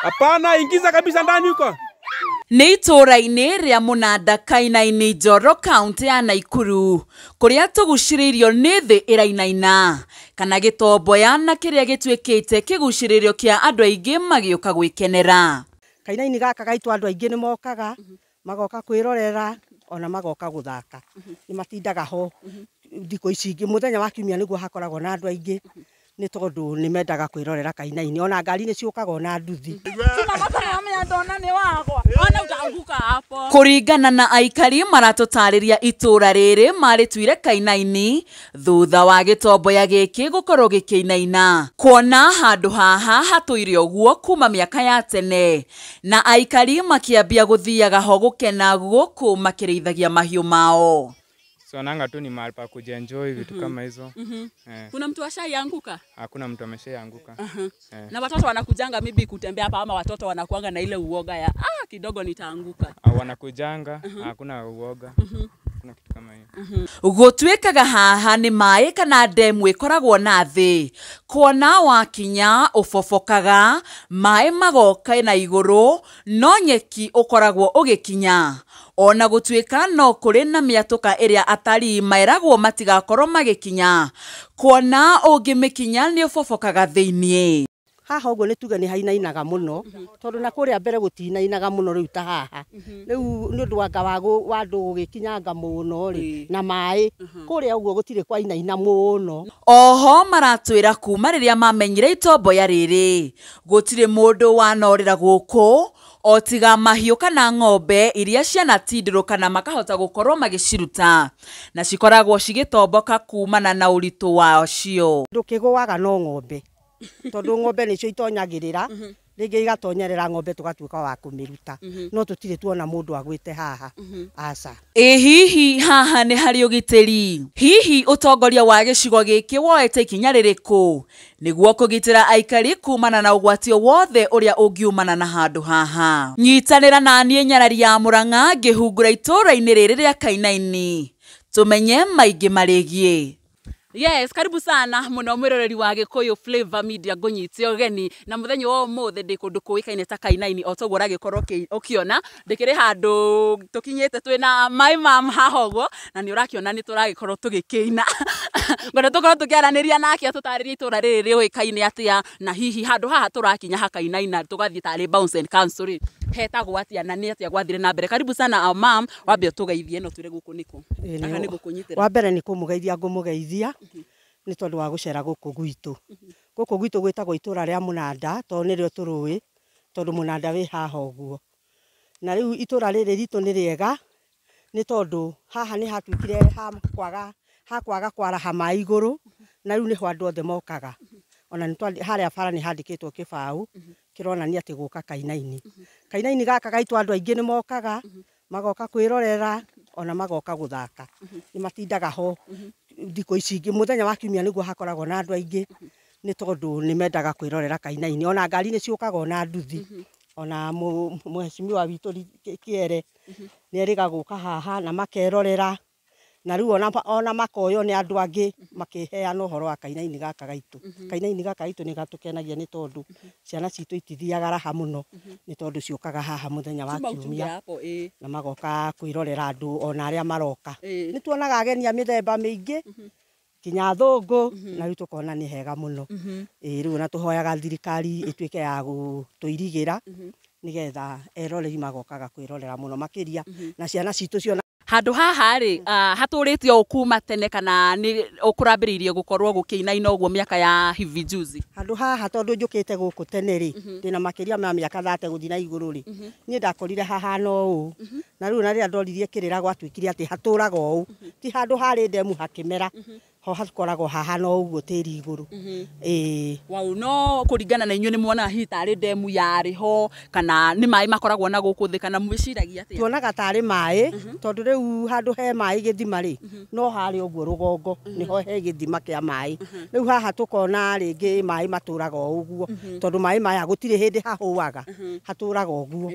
Hapana, ingiza kabisa ndani huko. Nĩ itũũra-inĩ rĩa Mũnanda Kainaini Njoro kaũntĩ ya Naikuru kũrĩa tũgucĩrĩirio nĩ thĩ ĩrainaina kana gĩtomboya na kĩrĩa gĩtuĩkĩte kĩgucĩrĩrio kĩa andũ aingĩ magĩũka gwĩkenera. Kainaini gaka gaitũ andũ aingĩ nĩ mokaga magoka kwĩrorera ona magoka gũthaka. Nĩ matindaga ho thikũ ici ingĩ mũthenya wa kiumia nĩguo hakoragwo na andũ aingĩ nĩ tondũ nĩ mendaga kwĩrorera Kainaini ona ngari nĩ ciũkaga ona nduthi. Kũringana na aikari maratũtarĩria itũũra rĩrĩ marĩtuire Kainaini thutha wa gĩtomboya gĩkĩ gũkorwo gĩkĩinaina kuona handũ haha hatũire ũguo kuma mĩaka ya tene na aikari makĩambia gũthiaga ho gũkena gũkũ makĩrĩithagia mahiũ mao. So nanga tu ni mahali pa kujienjoy vitu kama hizo. Kuna mtu ashaianguka? Hakuna mtu ameshaianguka. Na watoto wanakujanga maybe kutembea hapa ama watoto wanakuanga na ile uoga ya kidogo nitaanguka? Wanakujanga, hakuna uoga. Kuna kitu kama hiyo. Gũtuĩkaga haha nĩ maĩ kana ndemu ĩkoragwo na thĩ kuona wakinya ũbobokaga maĩ magoka na igũrũ no nyeki ũkoragwo ũgĩkinya ona gũtuĩka no kũrĩ na mĩatũka ĩrĩa atarii maeragwo matigakorwo magĩkinya kuona ũngĩmĩkinya nĩ ũbobokaga thĩiniĩ. Haha ũguo nĩ tuge nĩ hainainaga mũno tondũ na kũrĩa mbere gũtinainaga mũno rĩu ta haha rĩu nĩ ũndũ wanga wa andũ gũgĩkinyanga mũno rĩ na maĩ kũrĩa ũguo gũtirĩ kwainaina mũno. Oho maratwĩra kuma rĩrĩa mamenyire itomboya rĩrĩ gũtirĩ mũndũ wanorĩra gũkũ o tiga mahiũ kana ng'ombe iria cianatindĩrũka na makahota gũkorwo magĩciruta na cikoragwo cigĩtomboka kumana na ũritũ wacio. Ndũkĩgũaga no ng'ombe tondũ ng'ombe nĩcio itonyagĩrĩra rĩngĩ igatonyerera ng'ombe tũgatuĩka wa kũmĩruta no tũtirĩ tuona mũndũ agwĩte haha aca. Ĩ hihi haha nĩ harĩ ũgitĩri? Hihi ũtongoria wa gĩcigo gĩkĩ woete ikinya rĩrĩkũ nĩguo kũgitĩra aikari kumana na ũgwati wothe ũrĩa ũngiumana na handũ haha? Nyitanĩra na niĩ Nyarari ya Mũrang'a ngĩhungura itũũra-inĩ rĩrĩ rĩa Kainaini tũmenye maingĩ marĩgiĩ. Yes, karibu sana muno mwiroreri wa Gikuyu Flavor Media ngũnyite ũgeni na mũthenya wa ũmũthĩ ndĩ kũndũ kũĩkaine ta Kainaini o toguo ũragĩkorwo ũkĩona ndĩkĩrĩ handũ tũkinyĩte twĩna my mom haha ũguo na nĩ ũrakĩona nĩ tũragĩkorwo tũgĩkĩina ngwenda tũkorwo tũkĩaranĩria nake atũtarĩrie itũũra rĩrĩ rĩũĩkaine atĩa na hihi handũ haha tũrakinya hakainaina tũgathiĩ tarĩ Bounce and Council rĩ hetagwo atĩa na nĩ atĩa gwathire na mbere. Karibu sana mom, wambe ũtũgeithie no twĩre gũkũ nĩkũ. Aka nĩ gũkũnyitĩra. Wa mbere nĩ kũmũgeithia ngũmũgeithia nĩ tondũ wa gũcera gũkũ gwitũ. Gũkũ gwitũ gwĩtagwo itũũra rĩa Mũnanda tondũ nĩrĩo tũrũĩ tondũ Mũnanda wĩ haha ũguo. Na rĩu itũũra rĩrĩ ritũ nĩ rĩega nĩ tondũ haha nĩ hatuĩkire ha kwaga kwaraha maĩ igũrũ na rĩu nĩho andũ othe mokaga. Ona nĩ harĩa bara nĩ handĩkĩtwo kĩbaũ kĩronania atĩ gũka Kainaini. Kainaini gaka gaitũ andũ aingĩ nĩ mokaga magoka kwĩrorera ona magoka gũthaka. Nĩ matindaga ho thikũ ici ingĩ mũthenya wa kiumia nĩguo hakoragwo na andũ aingĩ nĩ tondũ nĩ mendaga kwĩrorera Kainaini ona ngari nĩ ciũkaga ona nduthi ona mheshimiwa witũ Kĩere nĩ erĩga gũka haha na makerorera na rĩu ona makoywo nĩ andũ angĩ makĩheana ũhoro wa Kainaini gaka gaitũ. Kainaini gaka gaitũ nĩ gatũkenagia nĩ tondũ ciana citũ itithiaga raha mũno nĩ tondũ ciũkaga haha mũthenya wa kiumia na magoka kwĩrorera andũ ona arĩa maroka. Nĩ tuonaga ageni a mĩthemba mĩingĩ kinya athũngũ na rĩu tũkona nĩ hega mũno. Rĩu ona tũhoyaga thirikari ĩtuĩke ya gũtũirigĩra nĩgetha eroreri magokaga kwĩrorera mũno makĩria na ciana citũ ciona. Handũ haha rĩ hatũrĩte o kuma tene kana nĩ ũkũrambĩrĩirie gũkorwo gũkĩinaina ũguo mĩaka ya hivi juzi? Handũ haha tondũ njũkĩte gũkũ tene rĩ ndĩna makĩria ma mĩaka 30 gũthiĩ na igũrũ rĩ niĩ ndakorire hahana ũũ na rĩu na rĩrĩa ndoririe kĩrĩra gwatuĩkire atĩ hatũraga ũũ ti handũ harĩ ndemu hakĩmera ho hakoragwo hahana ũguo tĩri igũrũ. Wow, no kũringana na inyuĩ nĩ muonaga hihi tarĩ ndemu yarĩ ho kana nĩ maĩ makoragwo na gũkũ thĩ kana mwĩciragia atĩa? Tuonaga tarĩ maĩ tondũ rĩu handũ he maĩ gĩthima rĩ no harĩ ũguo rũgongo nĩho he gĩthima kĩa maĩ rĩu haha tũkona rĩngĩ maĩ matũraga o ũguo tondũ maĩ maya gũtirĩ hĩndĩ hahũaga hatũraga ũguo.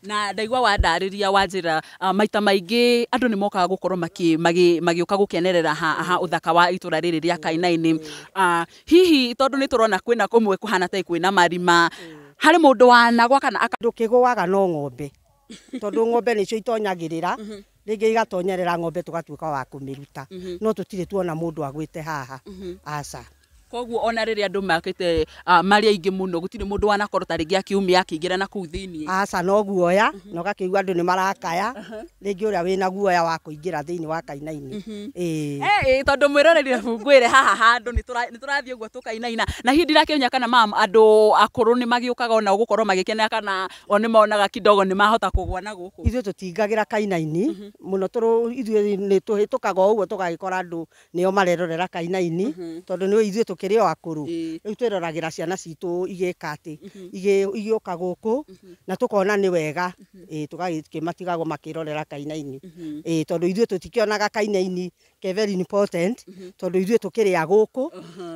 Na ndaigua wandarĩria wanjĩra maita maingĩ andũ nĩ mokaga gũkorwo magĩũka gũkenerera haha ũthaka wa itũra rĩrĩ rĩa Kainaini. Hihi tondũ nĩ tũrona kwĩna kũmwe kũhana ta kwĩna marima Harĩ mũndũ wanagwa kana Ndũkĩgũaga no ng'ombe, tondũ ng'ombe nĩcio itonyagĩrĩra, rĩngĩ igatonyerera ng'ombe tũgatuĩka wa kũmĩruta, no tũtirĩ tuona mũndũ agwĩte haha, aca. Koguo ona rĩrĩa andũ makĩte marĩ aingĩ mũno gũtirĩ mũndũ wanakorwo ta rĩngĩ akiumia akĩingĩra na kũu thĩiniĩ. Aca, no guoya, na ũgakĩigua andũ nĩ marakaya, rĩngĩ ũrĩa wĩna guoya wa kũingĩra thĩinĩ wa kainaini. Ĩĩ. Tondũ mwĩroreri ngwĩre haha handũ nĩ tũrathiĩ ũguo tũkainaina, na hihi ndirakĩmenya kana mam andũ akũrũ nĩ magĩũkaga ona gũkorwo magĩkenera kana o nĩ monaga kidogo nĩ mahota kũgwa na gũkũ. Ithuĩ tũtingagĩra kainaini mũno, ithuĩ nĩ tũhĩtũkaga o ũguo tũgagĩkora andũ nĩo marerorera kainaini, tondũ nĩ ithuĩ tũkĩrĩ o akũrũ. Rĩu twĩroragĩra ciana citũ igĩka atĩ igĩũka gũkũ na tũkona nĩ wega, tũgakĩmatigagwo makĩrorera kainaini, tondũ ithuĩ tũtikĩonaga kainaini ke very important, tondũ ithuĩ tũkĩrĩ a gũkũ.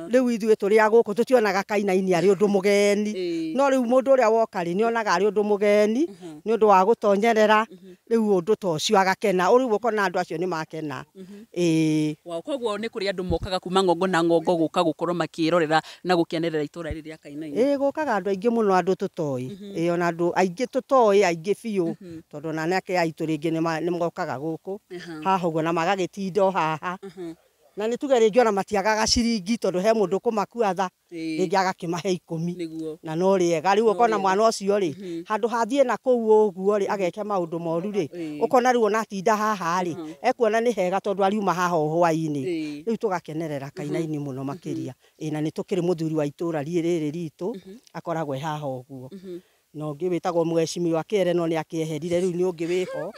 Rĩu ithuĩ tũrĩ a gũkũ tũtionaga kainaini arĩ ũndũ mũgeni, no rĩu mũndũ ũrĩa woka rĩ nĩonaga arĩ ũndũ mũgeni nĩ ũndũ wa gũtonyerera, rĩu ũndũ ta ũcio agakena, rĩu ũkona andũ acio nĩ makena. Wow, koguo nĩ kũrĩ andũ mokaga kuma ng'ongo na ng'ongo gũka gũkorwo makĩrorera na gũkenerera itũra rĩrĩ rĩa Kainaini. Gũkaga andũ aingĩ mũno, andũ tũtoĩ, ona andũ aingĩ tũtoĩ aingĩ biũ, tondũ ona anake aitũ rĩngĩ nĩ mokaga gũkũ haha ũguo na magagĩtinda o haha, na nĩ tuge rĩngĩ ona matiagaga ciringi, tondũ he mũndũ ũkũmakua tha rĩngĩ agakĩmahe 10, na no rĩega. Rĩu ũkona mwana ũcio rĩ handũ hathiĩ na kũu ũguo rĩ ageke maũndũ moru rĩ, ũkona rĩu ona atinda haha rĩ ekuona nĩ hega tondũ ariuma haha o hwaĩ-inĩ. Rĩu tũgakenerera kainaini mũno makĩria. Na nĩ tũkĩrĩ mũthuri wa itũra rĩrĩ ritũ akoragwo e haha ũguo, na ũngĩ wĩtagwo Mheshimiwa Kĩere no nĩ akĩeherire, rĩu nĩ ũngĩ wĩho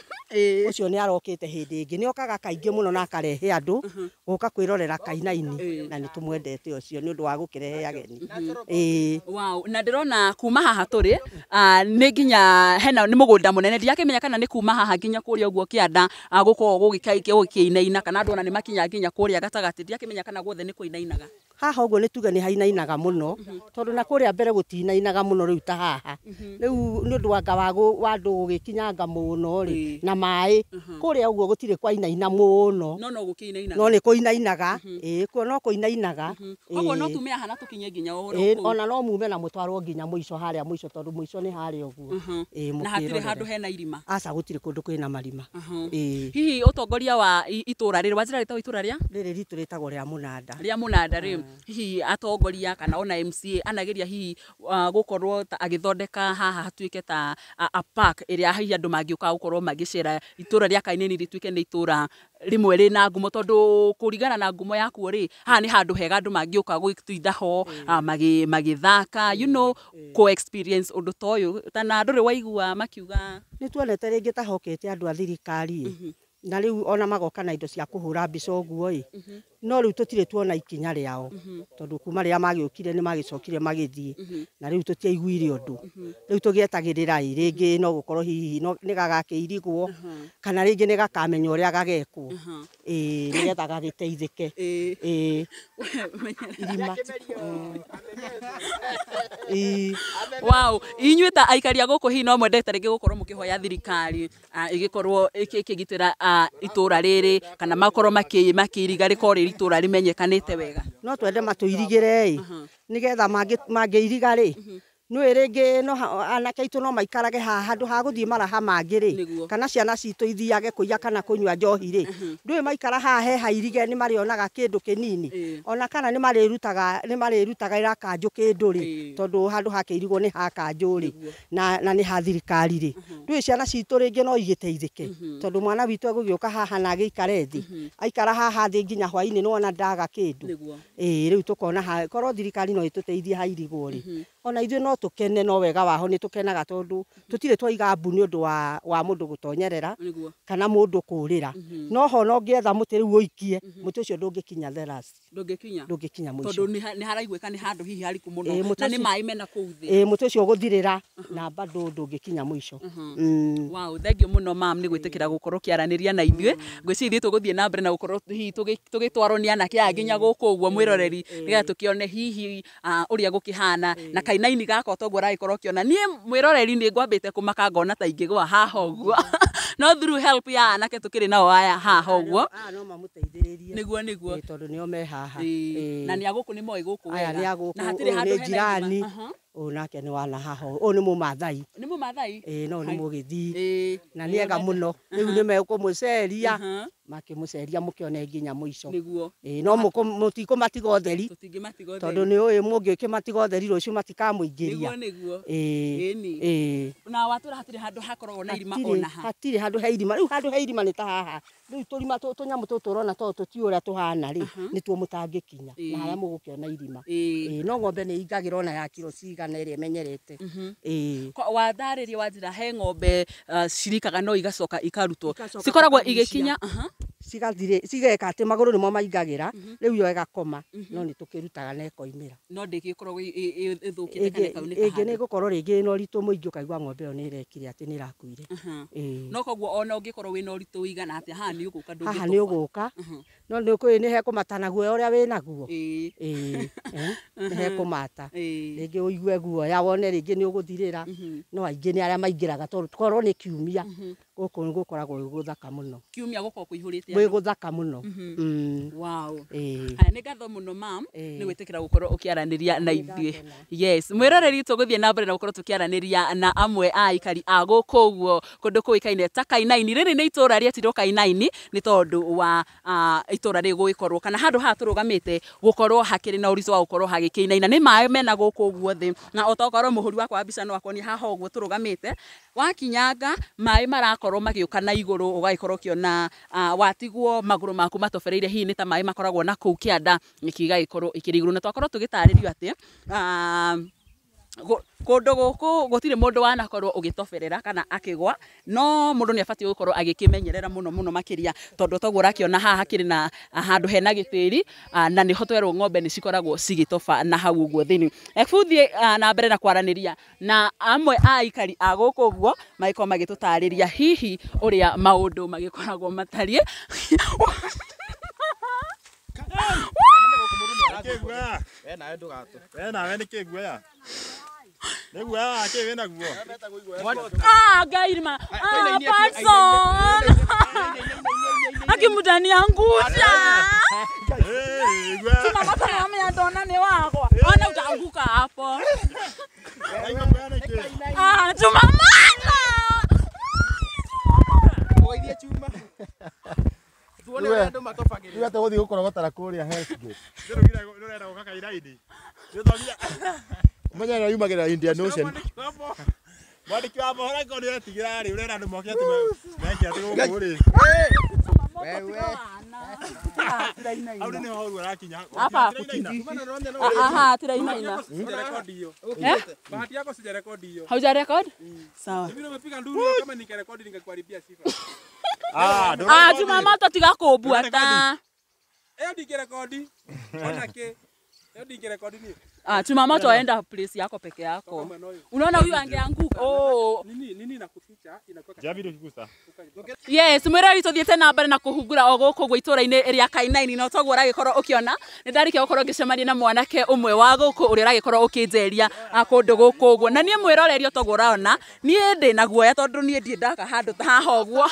ũcio nĩ arokĩte hĩndĩ ĩngĩ, nĩ okaga kaingĩ mũno na akarehe andũ gũka kwĩrorera kainaini, na nĩ tũmwendete ũcio nĩ ũndũ wa gũkĩrehe ageni. Wow, na ndĩrona kuma haha tũrĩ nĩ nginya hena nĩ mũgũnda mũnene, ndirakĩmenya kana nĩ kuma haha nginya kũrĩa ũguo kĩanda gũkoragwo gũkĩinaina, kana andũ ona nĩ makinya nginya kũrĩa gatagatĩ, ndirakĩmenya kana guothe nĩ kũinainaga. Haha ũguo nĩ tuge nĩ hainainaga mũno, tondũ na kũrĩa mbere gũtinainaga mũno rĩu ta haha. Rĩu nĩ ũndũ wanga wa andũ gũgĩkinyanga mũno rĩ na maĩ kũrĩa ũguo gũtirĩ kwainaina mũno, no gũkĩinainaga, no nĩ kũinainaga. Kuo no kũinainaga. Koguo no tume haha na tũkinye nginya ũhoro kũu. Ona no mume na mũtwarwo nginya mũico harĩa mũico, tondũ mũico nĩ harĩa ũguo. Na hatirĩ handũ hena irima. Aca, gũtirĩ kũndũ kwĩna marima. Hihi ũtongoria wa itũra rĩrĩ wanjĩra rĩtagwo itũra rĩa rĩrĩ ritũ rĩtagwo rĩa Mũnanda. Rĩa Mũnanda rĩ, hihi atongoria kana ona MCA anageria hihi gũkorwo agĩthondeka haha hatuĩke ta a park ĩrĩa hihi andũ mangĩũka gũkorwo magĩcera itũra rĩa Kainaini rĩtuĩke nĩ itũra rĩmwe rĩna ngumo, tondũ kũringana na ngumo yakuo rĩ haha nĩ handũ hega andũ mangĩũka gũtinda ho magĩthaka, you know, kũ experience ũndũ ta ũyũ. Tana ndũrĩ waigua makiuga nĩ tuonete rĩngĩ ta hokete andũ a thirikari, na rĩu ona magoka na indo cia kũhũra mbica ũguo ĩ, no rĩu tũtirĩ tuona ikinya rĩao, tondũ kuma rĩrĩa magĩũkire nĩ magĩcokire magĩthiĩ, na rĩu tũtiaiguire ũndũ. Rĩu tũgĩetagĩrĩra ĩ rĩngĩ no gũkorwo hihi nĩ gagakĩirigwo, kana rĩngĩ nĩ gakamenya ũrĩa gagekwo, nĩgetha gagĩteithĩke. Irima. Wow, inyuĩ ta aikari a gũkũ hihi no mwendete rĩngĩ gũkorwo mũkĩhoya thirikari ĩgĩkorwo ĩkĩgitĩra itũra rĩrĩ, kana makorwo makĩiriga rĩkorwo rĩrĩ itũra rĩmenyekanĩte wega? No twende matũirigĩre ĩ, nĩgetha mangĩiriga rĩ, nĩũĩ rĩngĩ no anake aitũ no maikarage haha handũ ha gũthiĩ maraha mangĩ rĩ, kana ciana citũ ithiage kũiya kana kũnyua njohi rĩ, ndũĩ maikara haha he hairige nĩ marĩonaga kĩndũ kĩnini, ona kana nĩ marĩrutaga kanjũ kĩndũ rĩ, tondũ handũ hakĩirigwo nĩ ha kanjũ rĩ, na nĩ ha thirikari rĩ, ndũĩ ciana citũ rĩngĩ no igĩteithĩke, tondũ mwana witũ egũgĩũka haha na agĩikare thĩ, aikara haha thĩ nginya hwaĩ-inĩ nĩwona ndaga kĩndũ. Rĩu tũkona korwo thirikari no ĩtũteithie hairigwo rĩ, ona ithuĩ no tũkene, no wega waho nĩ tũkenaga tondũ tũtirĩ twaiga mbu nĩ ũndũ wa mũndũ gũtonyerera kana mũndũ kũrĩra, no ho no ũngĩetha mũtĩ rĩu ũikie mũtĩ ũcio ndũngĩkinya the last, ndũngĩkinya mũico, tondũ nĩ haraiguĩka nĩ handũ hihi hariku mũno na nĩ maĩ mena kũu thĩ. Mũtĩ ũcio ũgũthirĩra na bado ndũngĩkinya mũico. Wow, thank you mũno mam nĩ gwĩtĩkĩra gũkorwo ũkĩaranĩria na ithuĩ. Ngwĩciria ithuĩ tũgũthiĩ na mbere na gũkorwo hihi tũgĩtwarwo nĩ anake aya nginya gũkũ ũguo mwĩroreri, nĩgetha tũkĩone hihi ũrĩa gũkĩhana na kainaini gakwa toguo ũragĩkorwo ũkĩona. Niĩ mwĩroreri nĩ ngwambĩte kũmaka ngona ta ingĩgwa haha ũguo, No through help ya anake tukiri nao aya haha ũguo. Aya no mamũteithĩrĩrie. Nĩguo nĩguo. Tondũ nĩo me haha. Na nĩ agũkũ nĩ moĩ gũkũ wega. Aya nĩ agũkũ. Na hatirĩ handũ hena jirani. Ũyũ nake nĩ wana haha. Ũyũ nĩ Mũmathai. Nĩ Mũmathai? Ĩĩ no nĩ Mũgĩthii. Na nĩ ega mũno. Rĩu nĩ mekũmũceria. Makĩmũceria mũkĩone nginya mũico. Nĩguo. Ĩĩ no mũtikũmatiga ũtheri. Tũtingĩmatiga ũtheri. Tondũ nĩ ũĩ mũngĩkĩmatiga ũtheri rũciũ matikamũingĩria. Nĩguo nĩguo. Ĩĩ. Ĩĩ. Na watũra hatirĩ handũ hakoragwo na irima ona ha. Hatirĩ handũ he irima. Rĩu handũ he irima nĩ ta haha. Rĩu tũrima tũnyamũ tũtũ ũrona tondũ tũtiũĩ ũrĩa tũhana rĩ, nĩtuo mũtangĩkinya. Na harĩa mũgũkĩona irima. Ĩĩ no ng'ombe nĩ ingagĩra ona ya kiro cigana ĩrĩa ĩmenyerete. Ĩĩ. Watharĩria wanjĩra he ng'ombe cirikaga no igacoka ikarutwo. Cikoragwo igĩkinya. Cigathire cigeka atĩ magũrũ nĩmo maingagĩra, rĩu yo ĩgakoma, no nĩ tũkĩrutaga na ĩkoimĩra. No ndĩgĩkoragwo ĩthũkĩte kana ĩkaunĩka. Ĩngĩ nĩ ĩgũkorwo rĩngĩ ĩna ũritũ mũingĩ ũkaigua ng'ombe ĩyo nĩ ĩrekire atĩ nĩ ĩrakuire. No koguo ona ũngĩkorwo wĩna ũritũ ũigana atĩa haha nĩ ũgũka ndũngĩtoba. Haha nĩ ũgũka. No nĩ ũkũĩ nĩ hekũmata na guoya ũrĩa wĩnaguo. Ĩĩ. Nĩ hekũmata. Rĩngĩ ũigue guoya wone rĩngĩ nĩ ũgũthirĩra. No aingĩ nĩ arĩa maingĩraga tondũ korwo nĩ kiumia. Gũkũ gũkoragwo gwĩ gũthaka mũno. Kiumia gũkoragwo kũihũrĩte andũ. Gwĩ gũthaka mũno. Wow. Haya nĩ ngatho mũno mam nĩ gwĩtĩkĩra gũkorwo ũkĩaranĩria na ithuĩ. Yes, mwĩroreri tũgũthiĩ na mbere na gũkorwo tũkĩaranĩria na amwe a aikari a gũkũ ũguo kũndũ kũĩkaine ta Kainaini. Rĩrĩ nĩ itũra rĩetirwo Kainaini nĩ tondũ wa itũra rĩrĩ gũgĩkorwo kana handũ haha tũrũgamĩte gũkorwo hakĩrĩ na ũritũ wa gũkorwo hagĩkĩinaina. Nĩ maĩ mena gũkũ ũguo thĩ, na otokorwo mũhũri wakwa wa mbica no akonie haha ũguo tũrũgamĩte wakinyanga maĩ marakorwo magĩũka na igũrũ ũgagĩkorwo ũkĩona watigwo magũrũ maku matobereire hihi nĩ ta maĩ makoragwo na kũu kĩanda nyeki igagĩkorwo ĩkĩrĩ igũrũ. Na twakorwo tũgĩtarĩrio atĩ kũndũ gũkũ gũtirĩ mũndũ wanakorwo ũgĩtoberera kana akĩgwa, no mũndũ nĩ abatiĩ gũkorwo agĩkĩmenyerera mũno mũno makĩria tondũ toguo ũrakĩona haha hakĩrĩ na handũ hena gĩtĩri na nĩho twerwo ng'ombe nĩ cikoragwo cigĩtoba na hau ũguo thĩinĩ. Ebuthiĩ na mbere na kwaranĩria na amwe a aikari a gũkũ ũguo magĩkorwo magĩtũtarĩria hihi ũrĩa maũndũ magĩkoragwo matariĩ. Gairima. Patson. Akimutaniangusha. Mama kama ndona ni wako. Ona utaanguka hapo. Chuma mama. Oirie chuma. Tuone ũrĩa andũ matobagĩrĩra. Rĩu atĩ gũthiĩ gũkorogotara kũrĩa Hell's Gate. Ndũrenda gũka Kairaini. Menya nĩ yumagĩra Indian Ocean. Mwandĩki wa mohoro angĩkorwo nĩ ũretigĩra rĩ, ũrera andũ moke atĩ meke atĩ gũkũ rĩ. Wewe. Hau nĩho horu arakinya. Hapa. Aha, tirainaina. Bahati yako sijarekodi hiyo. Haujarekod? Sawa. Mimi nimepiga nduru kama ningerekodi ningekuharibia sifa. Chuma moto tiga kũmbuata. Ĩyo ndingĩrekodi. Ona kĩ. Ĩyo ndingĩrekodi niĩ. Chuma moto aenda place yako peke yako. Unaona huyu angeanguka. Oh. Nini nini nakuficha inakuwa. Javi ukigusa. Yes, mwĩrori tũthiĩte na mbere na kũhungura o gũkũ gwa itũra-inĩ rĩa Kainaini na toguo ũragĩkorwo ũkĩona nĩ ndarĩkia gũkorwo ngĩcemania na mwanake ũmwe wa gũkũ ũrĩa ũragĩkorwo ũkĩnjeria kũndũ gũkũ ũguo. Na niĩ mwĩroreri toguo ũraona niĩ ndĩ na guoya tondũ niĩ ndirĩ ndaka handũ ta haha ũguo.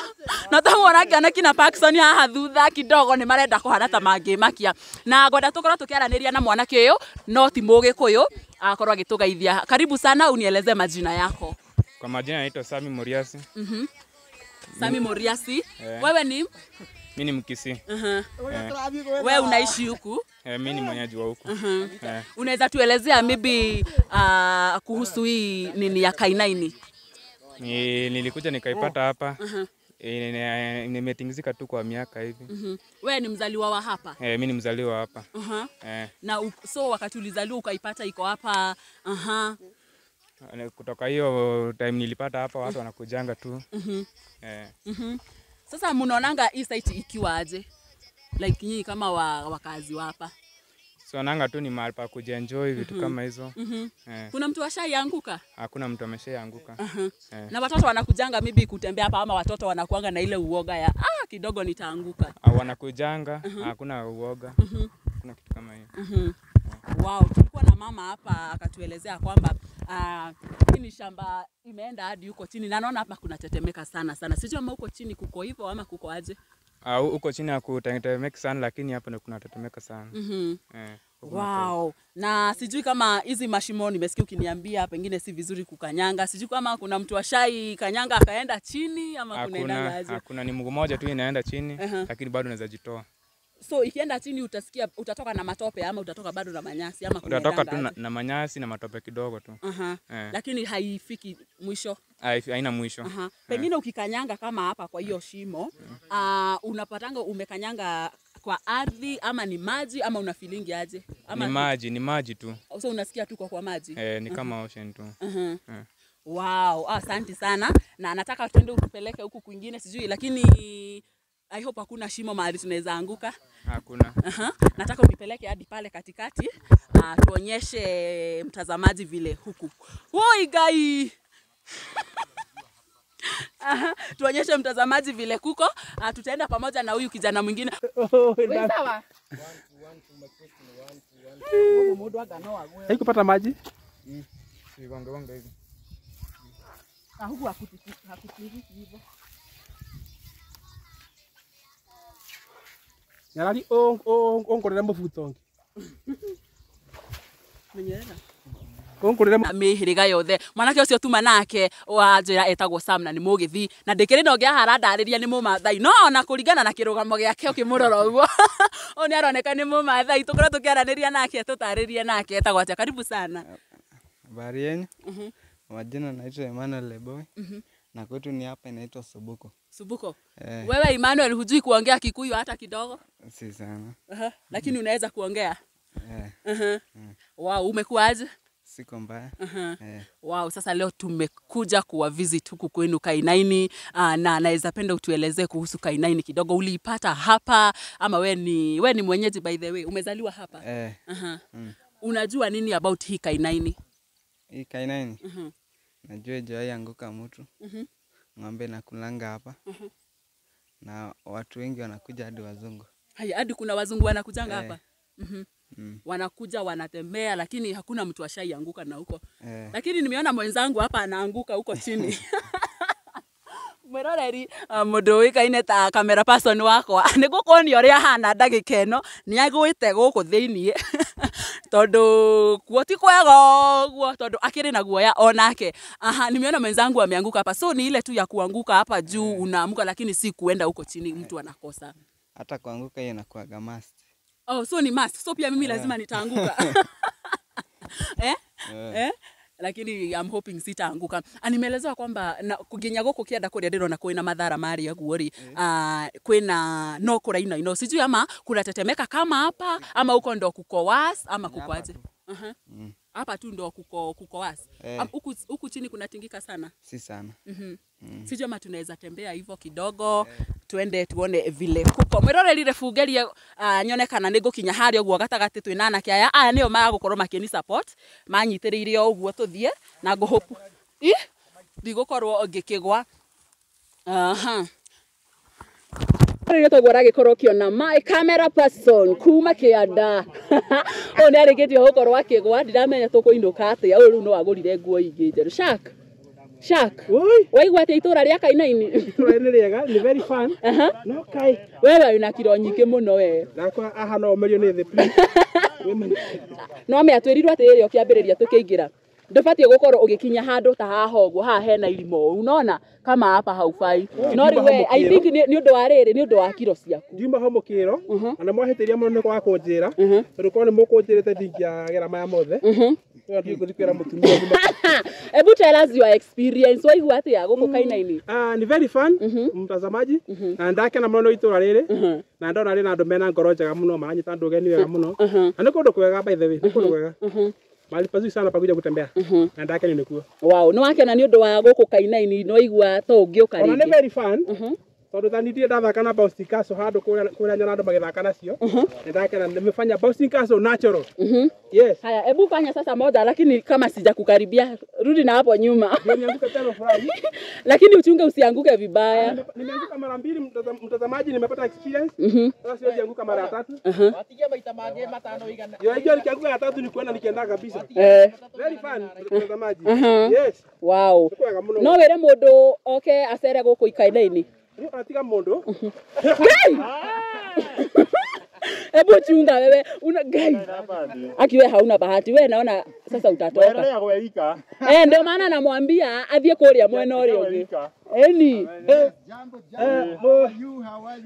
Na toguo ũrakĩona kina Parkson haha thutha kidogo nĩ marenda kũhana ta mangĩmakia. Na ngwenda tũkorwo tũkĩaranĩria na mwanake ũyũ no ti Mũgĩkũyũ akorwo agĩtũgeithia. Karibu sana, unieleze majina yako. Kwa majina naitwa Sami Moriasi. Sami Moriasi. Wewe ni? Mimi ni Mkisii. Wewe unaishi huku? Mimi ni mwenyeji wa huku. Unaweza tuelezea maybe kuhusu hii nini ya Kainaini? Nilikuja nikaipata hapa. Nimetingizika tu kwa miaka hivi. Wewe ni mzaliwa wa hapa? Mimi ni mzaliwa hapa. Na so wakati ulizaliwa ukaipata iko hapa? Kutoka hiyo time nilipata hapa watu wanakujanga tu. Sasa mnaonanga hii site ikiwa aje? Like nyinyi kama wakazi wa hapa. So nanga tu ni mahali pa kujienjoy vitu kama hizo. Kuna mtu ashaianguka? Hakuna mtu ameshaanguka. Na watoto wanakujanga maybe kutembea hapa ama watoto wanakuanga na ile uoga ya kidogo nitaanguka? Wanakujanga, hakuna uoga. Hakuna kitu kama hiyo. Wow, tulikuwa na mama hapa akatuelezea kwamba hii ni shamba imeenda hadi huko chini na naona hapa kuna tetemeka sana sana. Sijui ama huko chini kuko hivyo ama kuko aje. Huko chini hakutetemeki sana lakini hapa ndio kuna tetemeka sana. Wow. Na sijui kama hizi mashimo nimesikia ukiniambia pengine si vizuri kukanyanga. Sijui kama kuna mtu ashai kanyanga akaenda chini ama kunaenda aje. Hakuna, ni mguu mmoja tu inaenda chini lakini bado unaweza jitoa. So ikienda chini utasikia utatoka na matope ama utatoka bado na manyasi ama utatoka tu na manyasi na matope kidogo tu. Lakini haifiki mwisho. Haina mwisho. Pengine ukikanyanga kama hapa kwa hiyo shimo, unapatanga umekanyanga kwa ardhi ama ni maji ama una feeling aje? Ama ni maji tu. So unasikia tu kwa maji. Ni kama ocean tu. Wow, asante sana. Na nataka tuende utupeleke huku kwingine sijui lakini I hope hakuna shimo mahali tunaweza anguka. Hakuna. Nataka unipeleke hadi pale katikati, tuonyeshe mtazamaji vile huku. Woi gai. Tuonyeshe mtazamaji vile kuko. Tutaenda pamoja na huyu kijana mwingine. Wewe sawa? Haikupata maji? Gonga gonga hivi. Huku hakutikiki hivyo. Nyarari onkorera mubuto ngi. Menyerera. Onkorera mihiriga yothe. Mwanake ucio tuma nake wa njira etagwo Sam na ni mugithi na ndikiri no ngia harandariria ni mumathai no ona kuringana na kirugamo giake ukimurora uguo. Uyu ni aroneka ni mumathai tukorwo tukiaraniria nake tutaririe nake etagwo atia. Karibu sana. Habari yenu? Majina naitwa Emmanuel Leboy. Na kwetu ni hapa inaitwa Subuko. Subuko. Wewe Emmanuel hujui kuongea Kikuyu hata kidogo? Si sana. Lakini unaweza kuongea? Wow, umekuaje? Siko mbaya. Wow, sasa leo tumekuja kuwa visit huku kwenu Kainaini, na naweza penda utuelezee kuhusu Kainaini kidogo. Uliipata hapa ama we ni mwenyeji by the way? Umezaliwa hapa? Unajua nini about hii Kainaini? Hii Kainaini? Najua jua anguka mtu. Ng'ombe na kulanga hapa. Na watu wengi wanakuja hadi wazungu. Haya, hadi kuna wazungu wanakujanga hapa? Wanakuja wanatembea lakini hakuna mtu ashaianguka na huko. Lakini nimeona mwenzangu hapa anaanguka huko chini. Mwiroreri mundu uikaine ta camera person wakwa nigukuonia uria hana ndagika ino ni agwite guku thiini tondu kuo ti kwega uguo tondu akiri na guoya onake. Nimeona mwenzangu ameanguka hapa, so ni ile tu ya kuanguka hapa juu unaamuka, lakini si kuenda huko chini mtu anakosa. Hata kuanguka hiyo inakuwa must. Oh, so ni must. So pia mimi lazima nitaanguka. Lakini I'm hoping sitaanguka. Nimeelezewa kwamba kuginya guku kianda kuria ndirona kwina madhara mari aguo ri. Kwina no kuraina ino sijui ama kunatetemeka kama hapa ama huko ndo kuko was ama kuko aje. Hapa tu ndo kuko was. Huku chini kunatingika sana. Si sana. Sijui ama tunaweza tembea hivyo kidogo tuende tuone vile kuko. Mwirorerire bungerie nyone kana nĩ ngũkinya harĩa ũguo gatagatĩ twĩna anake aya. Aya nĩo magũkorwo makĩni support manyitĩrĩire o ũguo tũthiĩ na ngũhope ndigũkorwo ngĩkĩgwa. Rĩrĩa toguo ũragĩkorwo ũkĩona my camera person kuma kĩanda. Ũyũ nĩ arĩkĩtie gũkorwo akĩgwa, ndiramenya tũkũinũka atĩa. Ũyũ rĩu no agũrire nguo ingĩ njerũ. Shark. Shark. Waigua atĩa itũra rĩa Kainaini? Itũra nĩ rĩega, ni very fun. No kai. Wewe wĩna kiro nyingĩ mũno we. Nakwa aha no ũmerio nĩ thĩ please. No me atwĩrirwo atĩrĩrĩ ũkĩambĩrĩria tũkĩingĩra. Ndũbatiĩ gũkorwo ũgĩkinya handũ ta haha ũguo, haha hena irima ũũ, unaona kama hapa haufai. No rĩu we, I think nĩ ũndũ wa rĩrĩ, nĩ ũndũ wa kiro ciaku. Ndiuma ho mũkĩro, na mwahĩtĩria mũno nĩ kwaga kũnjĩra, tondũ korwo nĩ mũkũnjĩrĩte ndingĩagera maya mothe. Ebu tell us your experience. Waigua atĩa gũkũ Kainaini? Ni very fun, mtazamaji. Na ndakena mũno itũra rĩrĩ. Na ndona rĩna andũ mena ngoro njega mũno, maranyita andũ ũgeni wega mũno. Na nĩ kũndũ kwega by the way, nĩ kũndũ kwega. Mahali pazuri sana pa kuja kutembea. Na ndakena nĩ kuo. Wow, nĩ wakena nĩ ũndũ wa gũkũ Kainaini, no igua to ũngĩũka rĩngĩ. Ona nĩ very fun. Tondu tani ndirĩ ndathaka na bouncing castle handũ kũrĩa nyona andũ magĩthaka nacio. Nĩndakena nimefanya bouncing castle natural. Yes. Haya, hebu fanya sasa moja, lakini kama sijakukaribia rudi na hapo nyuma. Ndio nianguke tena furahi. Lakini uchunge usianguke vibaya. Nimeanguka mara mbili mtazamaji, nimepata experience. Sasa siwezi anguka mara ya tatu. Yo hiyo nikianguka ya tatu ni kuenda nikienda kabisa. Very fun mtazamaji. Yes. Wow. Nĩ kwega mũno. No wĩre mũndũ oke acere gũkũ Ikainaini. Rĩu atiga mũndũ. Ngai! Hebu chunga wewe. Una Ngai. Aki wewe hauna bahati. Wewe naona sasa utatoka. Eh, ndio maana namwambia athiĩ kũrĩa mwena ũrĩa ũngĩ. Eni.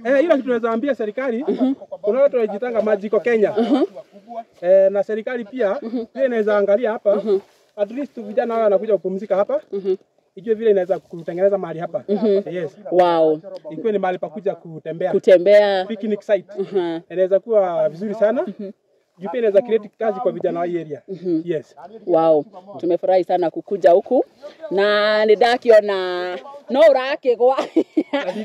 Ila kitu tunaweza ambia serikali, kuna watu wanajitanga majiko Kenya. Na serikali pia pia inaweza angalia hapa. At least vijana hao wanakuja kupumzika hapa. Ijue vile inaweza kutengeneza mahali hapa. Yes. Wow. Ikuwe ni mahali pa kuja kutembea. Kutembea. Picnic site. Inaweza kuwa vizuri sana. Juu pia inaweza create kazi kwa vijana wa hii area. Yes. Wow. Tumefurahi sana kukuja huku na nĩ ndakiona no ũrakĩgwa.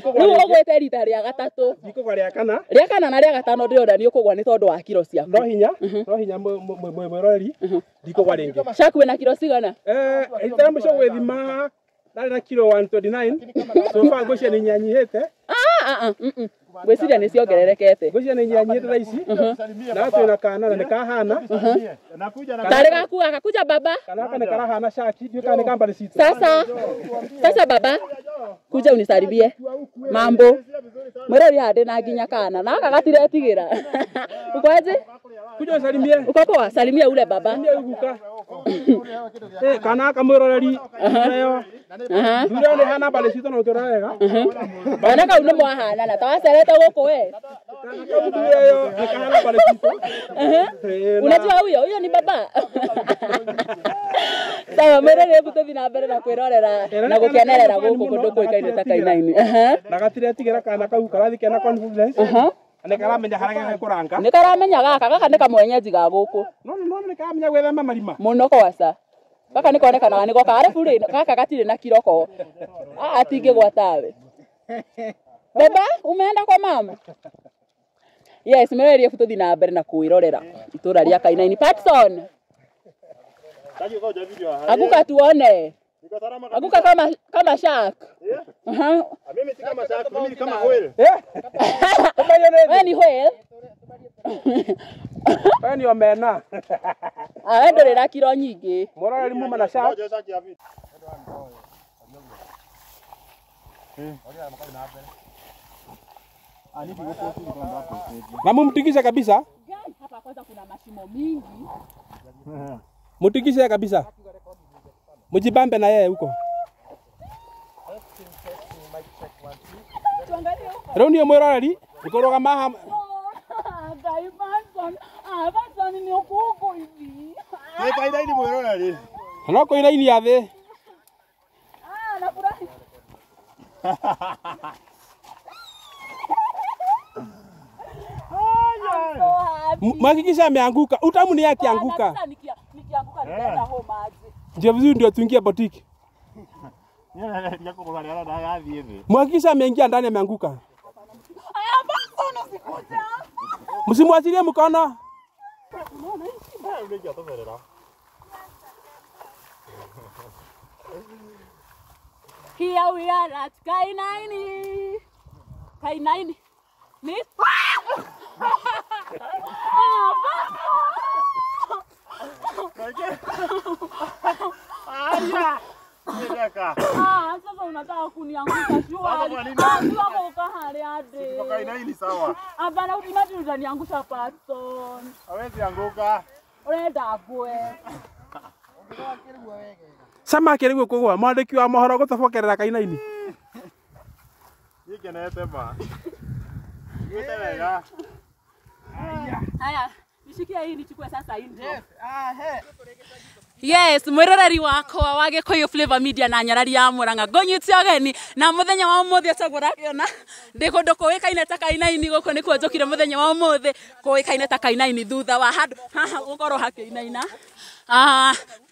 Rĩu ũgwĩte rita rĩa gatatũ. Ndikũgwa rĩa kana. Rĩa kana na rĩa gatano ndĩrona nĩ ũkũgwa nĩ tondũ wa kiro ciaku. No hinya, no hinya mwĩroreri ndikũgwa rĩngĩ. Shaku wĩna kiro cigana? Rita rĩa mũico gwĩthima ndarĩ na kiro 129. So far ngwĩciria nĩ nyanyihĩte. Ngwĩciria nĩ ciongererekete. Ngwĩciria nĩ nyanyihĩte thaa ici. Na twĩna kana na nĩ kahana. Tarĩ gaku gaka kuja baba. Kana gaka nĩ karahana shaki, ndiũĩ kana nĩ kambani citũ. Sasa sasa baba kuja unisalimie. Mambo. Mwĩrori haha ndĩna nginya kana na gaka gatiretigĩra. Uko aje? Kuja unisalimie. Uko poa? Salimia ule baba. Salimia guka. Kana gaka mwĩroreri nayo. Ndũrĩa nĩ hana mbali citũ na ũkĩrora wega. Kana kau nĩ mwahanana ta wacerete gũkũ we. Kana kau ndũrĩa ĩyo nĩ kahana mbali citũ. Unajua huyo? Huyo ni baba. Sawa, mwĩroreri rĩu tũthiĩ na mbere na kwĩrorera na gũkenerera gũkũ kũndũ kũĩkaine ta Kainaini. Na gatiretigĩra kana kau karathiĩ kena confidence. Nĩ karamenya harĩa gekũranga. Nĩ karamenya gaka, gaka nĩ kamwenyeji ga gũkũ. No no nĩ karamenya gwĩthema marima. Mũno kwaca. Gaka nĩ konekanaga nĩ goka arabu rĩ gaka gatirĩ na kiroko. Atingĩgwa tawe. Baba, umeenda kwa mama? Yes, mwĩroreri rĩu tũthiĩ na mbere na kwĩrorera itũra rĩa Kainaini. Patson. Aguka tuone. Aguka kama shark. Mimi si kama shark, mimi ni kama whale. Wewe ni whale? Wewe ni omena. Ah, wewe ndũrĩ na kiro nyingĩ. Mwĩroreri muma na shark. Na mumtikishe kabisa. Hapa kwanza kuna mashimo mingi. Mutikishe kabisa. Mujibambe na yeye huko. Rĩu niĩ mwĩroreri ngũrũgama haha. Ngai Patson, Patson nĩ ũkũngũithi. Nĩ Kainaini mwĩroreri. No kũinaini ya thĩ. Nafurahi. Mhakikisha ameanguka. Utamu ni yake anguka. Nikianguka nitaenda home aje. Ndio vizuri ndio tuingie boutique. Mhakikisha ameingia ndani ameanguka. Msimwachilie mkono. Here we are at Kainaini. Kainaini. Miss. Sasa unataka kuniangusha shua. Sasa uka harĩa ndĩ. Kainaini sawa. Hapana, imagine utaniangusha Patson. Hawezi anguka. Urenda ngwe. Samaki rĩu kũgwa mwandĩki wa mohoro gũtobokerera Kainaini. Nikenete ma. Ngwĩte wega. Haya, nishikie hii nichukue sasa hii ndio. Yes, Yes, mwiroreri wakwa wa Gikuyu Flavor Media na nyarari ya Murang'a ngũnyite ũgeni na mũthenya wa ũmũthĩ ũtoguo ũrakiona ndĩ kũndũ kũĩkaine ta Kainaini. Gũkũ nĩkuo njũkire mũthenya wa ũmũthĩ kũĩkaine ta Kainaini thutha wa handũ haha gũkorwo hakĩinaina.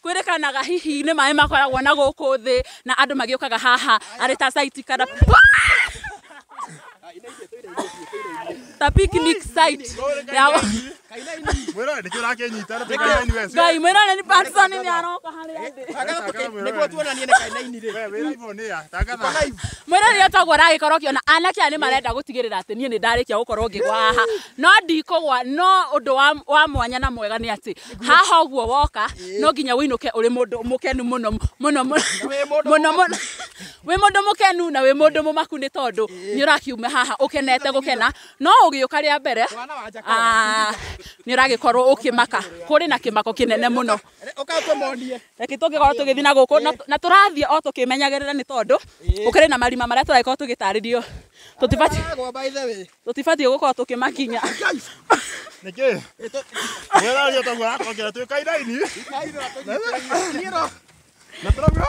Kwĩrĩkanaga hihi nĩ maĩ makoragwo na gũkũ thĩ na andũ magĩũkaga haha arĩ ta site kana Ta picnic site. Ya Mwĩrore nĩkĩo ũrakĩnyita na Kainaini we. Ngai mwĩrore ni Patson ni aroka harĩa ndĩ. Nĩguo tuonanie nĩ Kainaini rĩ. We wĩ live on air. Tangatha. Mwĩrore toguo ũragĩkorwo ũkĩona anake aya nĩ marenda gũtigĩrĩra atĩ niĩ nĩ ndarĩkia gũkorwo ngĩgwa haha no ndikũgwa no ũndũ wa mwanya na mwega nĩ atĩ haha ũguo woka no nginya ũinũke ũrĩ mũndũ mũkenu mũno mũno mũno mũno mũno wĩ mũndũ mũkenu na wĩ mũndũ mũmaku nĩ tondũ nĩ ũrakiuma haha ũkenete gũkena no ũgĩũka rĩa mbere nĩ ũragĩkorwo ũkĩmaka kũrĩ na kĩmako kĩnene mũno. Reke tũngĩkorwo tũgĩthiĩ na gũkũ na tũrathiĩ o tũkĩmenyagĩrĩra nĩ tondũ ũkĩrĩ na marima marĩa tũragĩkorwo tũgĩtarĩrio tũtibatiĩ gũkorwo tũkĩmakinya. Nĩkĩ? Mwĩrore toguo ũrakongera twĩ Kainaini. Na tũrauga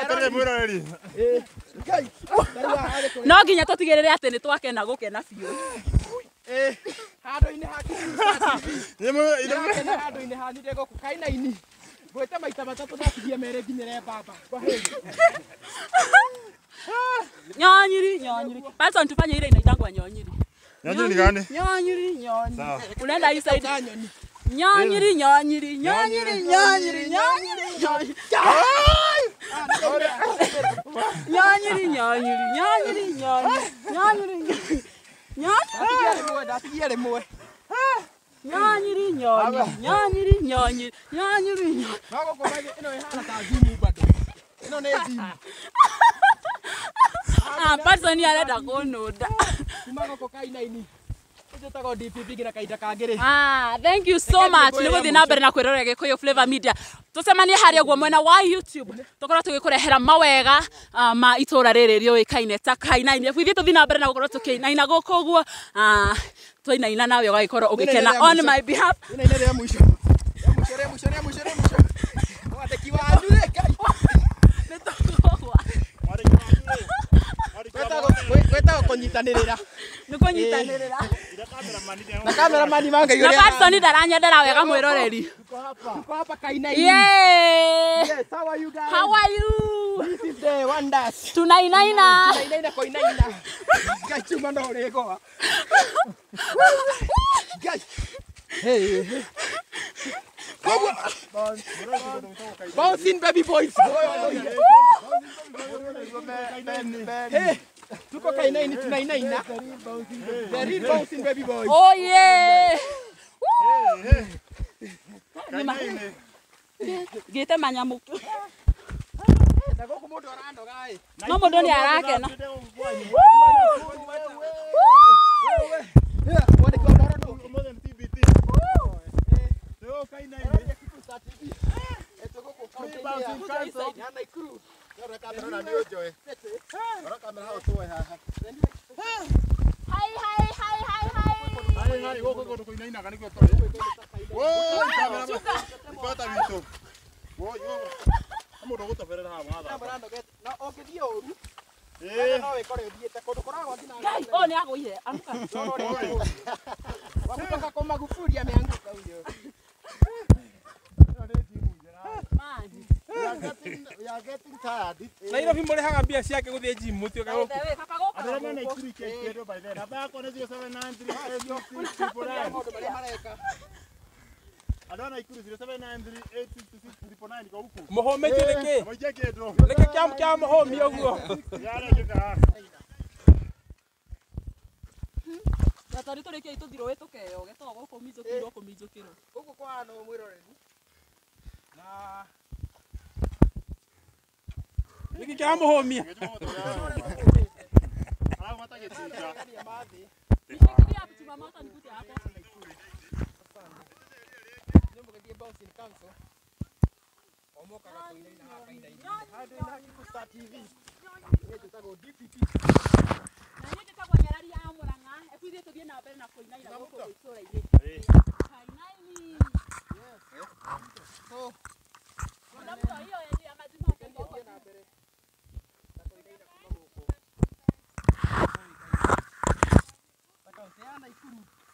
atĩrĩ mwĩroreri. No nginya tũtigĩrĩre atĩ nĩ twakena gũkena biũ. Handũ-inĩ ha Ndĩrakena handũ-inĩ hanyu ndĩ gũkũ Kainaini. Ngwĩte maita matatũ ndatigia merĩ nginyĩre baba. Nyonyiri nyonyiri. Patson tufanye ile inaitangwa nyonyiri. Nyonyiri ni gani? Nyonyiri nyonyiri. Unaenda hii side. Nyonyiri nyonyiri nyonyiri nyonyiri nyonyiri nyonyiri. Nyonyiri nyonyiri nyonyiri nyonyiri nyonyiri. Ndatigia rĩmwe. Nyonyiri nyonyiri nyonyiri nyonyiri nyonyiri. No gũkũ ĩno ĩhana ta gym bado. Ĩno nĩ gym. Patson arenda kũnũnda. Kuma gũkũ Kainaini. Njĩtagwo DPP nginya kahinda kangĩ rĩ. Thank you so much. Nĩ gũthiĩ na mbere na kwĩrorera Gĩkũyũ Flavor Media. Tũcemanie harĩa ũguo mwena wa YouTube. Tũkorwo tũgĩkũrehera mawega ma itũra rĩrĩ rĩũĩkaine ta Kainaini. Ithuĩ tũthiĩ na mbere na gũkorwo tũkĩinaina gũkũ ũguo. Twainaina nawe ũgagĩkorwo ũgĩkena on my behalf. Inaina rĩa mũico. Rĩa mũico rĩa mũico rĩa mũico rĩa mũico. Mwandĩki wanyu rĩ Ngai. Nĩ tũkũgwa. Gwĩtagwo kũnyitanĩrĩra. Nĩ kũnyitanĩrĩra. Na cameraman wa Ngai Na ũrĩa. Patson ndaranyendera wega mwĩroreri. Tuko hapa Kainaini. Yeah. Yes, how are you guys? How are you? This is the wonders. Tunainaina. Tunainaina koinaina. Ngai chuma no ũrĩgũa. Ngai. Hey. Bouncing baby boys. Hey, tuko Kainaini tunainaina. The real bouncing baby boys. Oh yeah. Kainaini. Gĩte manyamũ. Na gũkũ mũndũ aranoga ĩ. No mũndũ nĩ arakena. Mwandĩki wa mohoro nũ? Ũmũthĩ nĩ TBT. Twĩ Kainaini. Hai hai hai hai hai. Hai hai gũkũ kũndũ kũinainaga nĩkuo tũrĩ. Woi, cameraman. Ibata witũ. Woi, mũndũ ũgũtoberera haha wathaka. Na ũngĩthiĩ ũru no wĩkore ũthiĩte kũndũ kũragwa nginya Ngai, oh nĩ agũire. Amuka. Wa kutoka kwa Magufuli ameanguka huyo. Man. Nairobi mũrĩhaga mbia ciake gũthiĩ gym mũtuĩka gũkũ. Andũ arĩa mena Nakuru ikĩendwo by the way. Namba yakwa nĩ 0793866999. Maũndũ marĩa mareka. Andũ a Nakuru 0793866999 iko huku. Mũhũmĩtio nĩkĩ? Mũingĩ kĩndũ. Nĩkĩ kĩa mũhũmia ũguo? Yarekĩka. Na tondũ tũrĩkie tũthirwo tũkeyoge to gũkũ minjũkirwo kũminjũkĩrwo. Gũkũ kwa no mwĩroreri. Na nĩkĩ kĩa mũhũmia? Arauma ta gĩtinga. Nishikilia hapo chuma moto nikute hapo. Na niĩ njĩtagwo Nyarari ya Mũrang'a. Ebu ithuĩ tũthiĩ na mbere na kũinaina gũkũ itũũra-inĩ. Kainaini. Kuna hiyo ya mazima huko.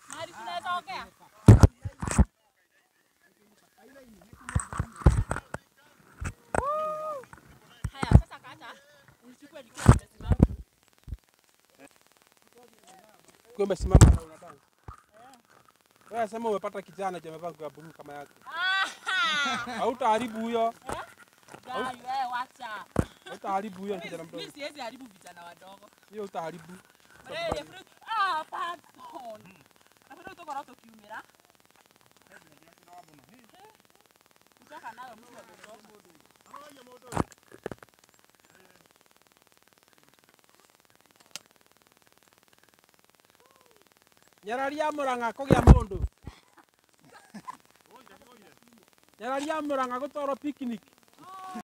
Mahali tunaweza ongea. Haya sasa kata unichukue nikiwa nimesimama. Ukiwa umesimama na una dance. Wewe sema umepata kijana je amevaa nguo ya blue kama yako. Hautaharibu huyo. Guy, wewe wacha. Hautaharibu huyo ni kijana mdogo. Mimi siwezi haribu vijana wadogo. Hiyo utaharibu. Rĩrĩ, ah, pardon. Na bado tũkorwo tũkiumĩra. Kutoka nayo mtu amechoka. Nyararia Murang'a kũgĩa mũndũ. Nyararia Murang'a gũtwarwo picnic.